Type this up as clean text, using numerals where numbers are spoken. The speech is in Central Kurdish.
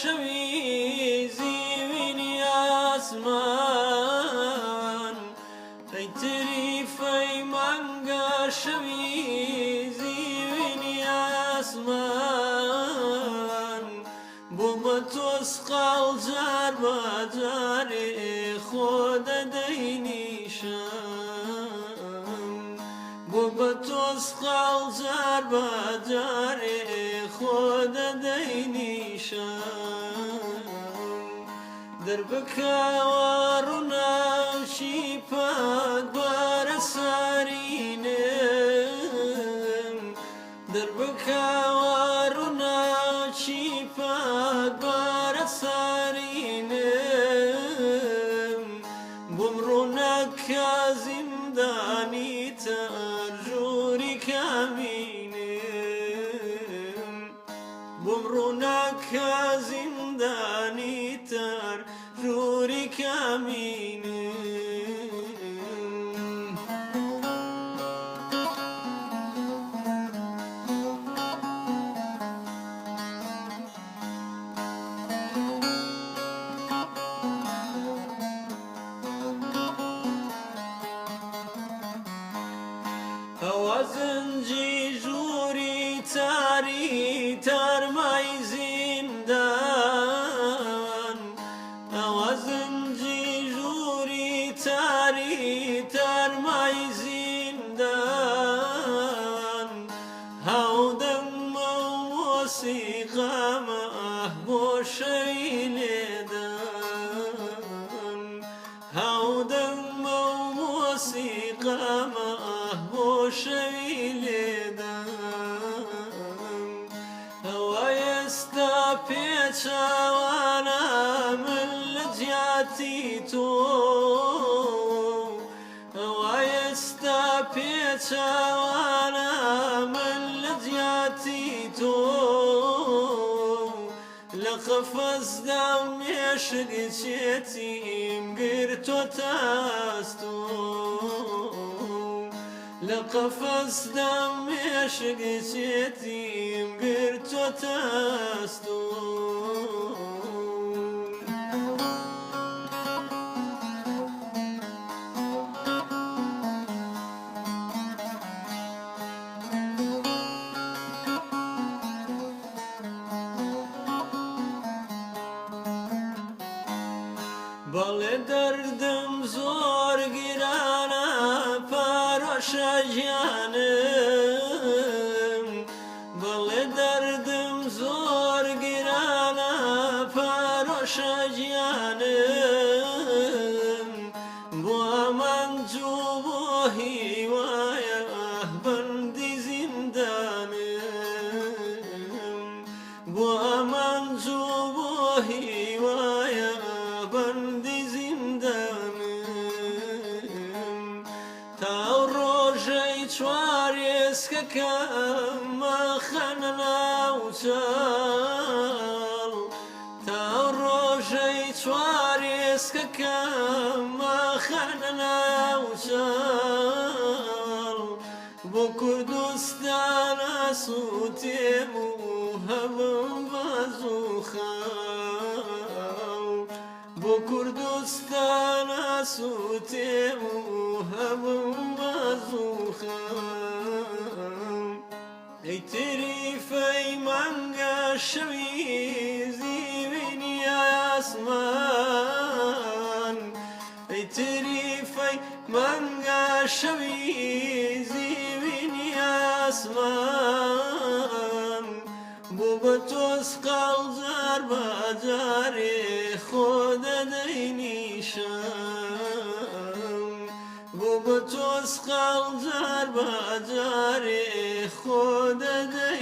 شەوی زیوینی ئاسمان، ئەی تریفەی مانگە شەوی زیوینی ئاسمان، بۆ بە تۆسقاڵ جار بە جارێ خۆ دەدەی نیشان، بۆ بە تۆسقاڵ جار بە جارێ خۆ دەدەی نیشان. دەربکەوە ڕووناکی پاک بارە سارینم، دەربکەوە ڕووناکی پاک بارە سارینم، بۆم ڕوونەکە زیندانی تار ژووری کامینم، بۆم ڕوونەکە زیندانی تار ژووری کامینم. ئەوە زنجی ژووری تاری تارمای زیندان، ئەوە زنجی ژووری تاری تارمای زیندان، هاودەممە و مۆسیقامە بۆ شەوی لێدان، هاودەممە و مۆسیقامە بۆ شەوی لێدان. ئەوە ئێستا پێچاوانە من لە جیاتی تۆ، ئەوە ئێستا پێچاوانە من لە جیاتی تۆ، لە قەفەزدا مێشک چێتیم گرتۆتە ئەستۆ، لە قەفەزدا مێشک چێتیم گرتۆتە ئەستۆ. بەڵێ دەردم زۆر گرانە پارۆشە گیانم، بەڵێ دەردم زۆر گرانە پارۆشە گیانم، بۆ ئامانج و بۆ هیوایە بەندی زیندانم، بۆ ئامانج و بۆ هیوایە بەندی زیندانم، تا ئەو ڕۆژەی چوار ئێسکەکەم مەخەنە ناو چاڵ، تا ئەو ڕۆژەی چوار ئێسکەکەم مەخەنە ناو چاڵ، بۆ کوردستان ئاسووتێم و هەبم بە زووخاڵ، بۆ کوردستان ئاسووتێم و هەبم بە زووخاڵ. ئەی تریفەی مانگە شەوی زیوینی ئاسمان، ئەی تریفەی مانگە شەوی زیوینی ئاسمان، بۆ بە تۆسقاڵ جار بە جارێ خۆ دەدەی نیشان، بۆ بە تۆسقاڵ جار بە جارێ خۆ دەدەی